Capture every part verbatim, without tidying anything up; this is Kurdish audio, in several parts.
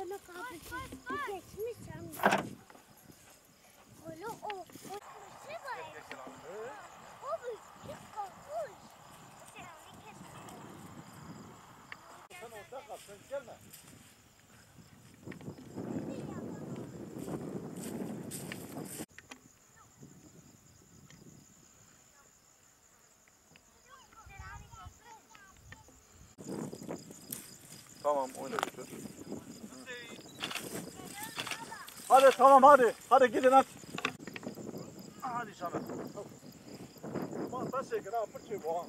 Geçmiş amca. Oğlum o, o, o, o, bir kavuş. Sen orada kal, sen gelme. Tamam, oyna götür. Hadi, tamam, hadi. Hadi gidin, aç. Hadi canım. Tamam, ben şey, ha, fırçayı bu, ha.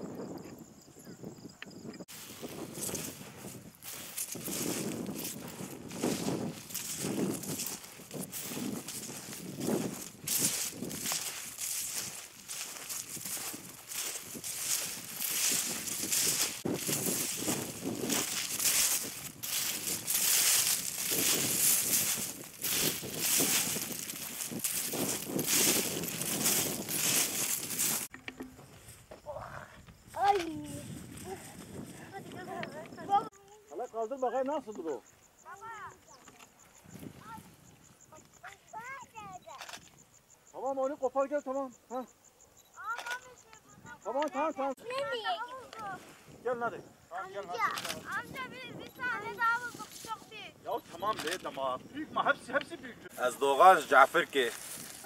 Ay. Hele kaldır bakayım nasıldır o? Tamam, onu kopar gel, tamam. Ha. Tamam, tamam, tamam. Nereye gidiyor? Gel hadi. Tamam, gel hadi. Amca, amca bir, bir tane daha bulduk. Çok büyük. Ya tamam be, tamam. Büyük mü? Hepsi, hepsi büyük. Ez Doğan ji Cefirkê.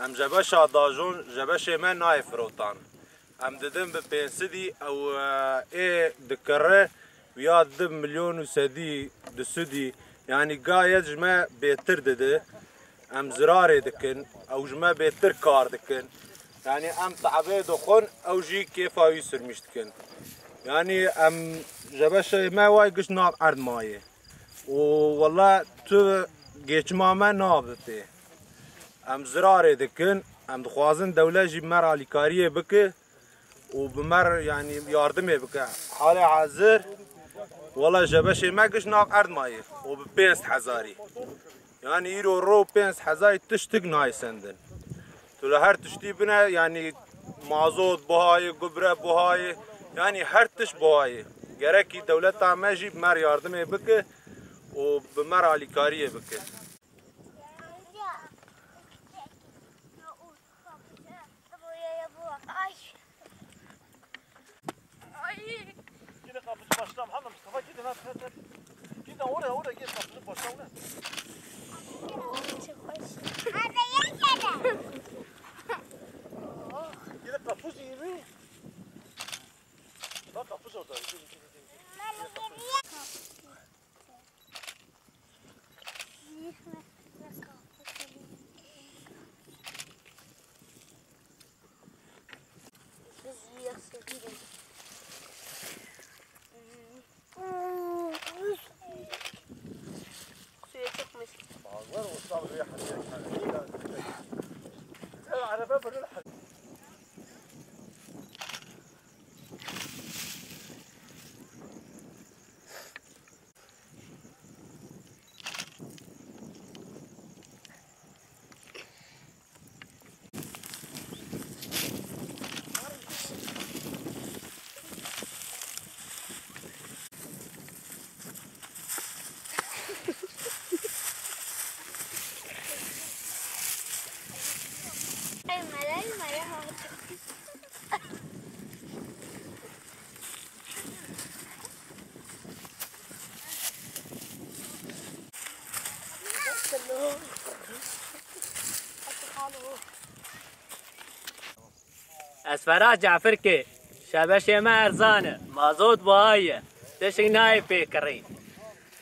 Em jebeşa dajon, jebeşê me nayê firotan. Em didin bi pênc sidî ew, e, ê dikire ya du milyon û sedî du sidî, yanî gayet ji me bêtir didi. Em zirarê dikin, ew ji me bêtir kar dikin. Yanî em te'ebê dixwin, ew jî kêfa wî sirmîş dikin. Yanî em jebeşê me way giş nav erd mayê. Û wele tu geçima me nabe pê. Em zirarê dikin, em dixwazin dewlet jî me re alîkariyê bike û bi me re, yanî yardimê bike. Halê hazir, wele jebeşê me giş nav erd mayê û bi pênc hezarî. Yanî îro ro pênc hezarî tiştik nayê sendin. Tu li her tiştî bine, yanî mazot buha ye, gubre buha ye, yanî her tişt buha ye. Gerekî dewleta me jî bi me re yardimê bike û bi me re alîkariyê bike. Ay. Gidin kapısı başla Muhammed Mustafa, gidin, hadi, hadi, hadi. Gidin oraya, oraya, gidin kapısı başla oraya. Gidin kapısı iyi mi? Bak kapısı orada. Gidin, gidin, gidin, gidin. Suya çıkmış. Var o sabır ya. Araba böyle. Ez Ferah Cafirkê, şebeşê me erzan e, mazot buha ye, tişik nayê pê kirîn.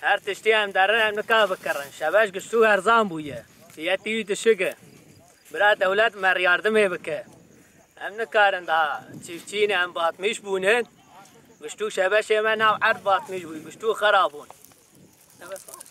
Her tiştî em derin em nika bikirin, şebeş giştû erzan bûye, fiyetî wî dişik e. Bira dewlet me re yardimê bike. Em nikarin daha çiftçî ne, em batmîş bûne. Giştû şebeşê me nav erd batmîş bû, giştû xera bûn.